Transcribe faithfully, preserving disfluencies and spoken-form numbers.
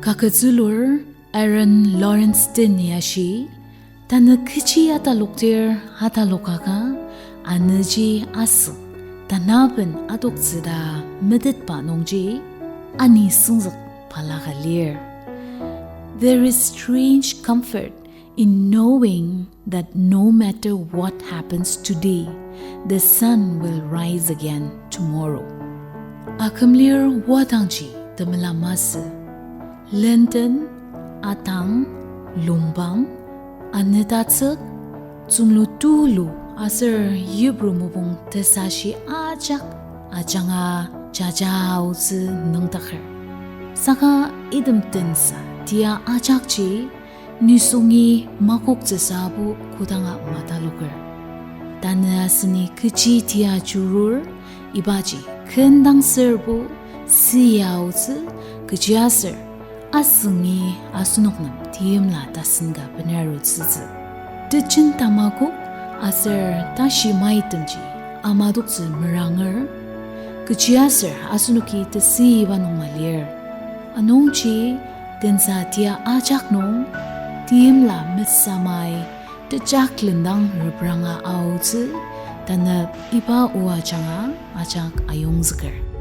Kaketzülur Aaron Lawrence Ten-i ashi, tanü kechi ataloktir atalokaka, anüji asü, tanaben adoktsü ta metetba nungji, ani süngzük balaka lir. There is strange comfort in knowing that no matter what happens today, the sun will rise again tomorrow. Akümlir wadangji temela masü. Lenden, atang, lungpang, anetatsük, tsünglu tulu aser yipru mopung tesashi ajak ajanga jajaotsü nüngdaker. Saka item tensa tia ajakji nisungi makoktsüsabo kodanga mataloker. Tanü aseni kechi tia jurur, ibaji kendang serbo süyaotsü, kechiaser asüngi asenok nem teimla tasen ka benarutsütsü. Tejen tamakok aser tashi maitemji amadoktsü meranger, kechiaser asenoki tesüiba nung malir. Anungji tensa tia ajak nung teimla mesamai tejak lendang repranga aotsü, tanü iba o ajanga ajak ayongzüker.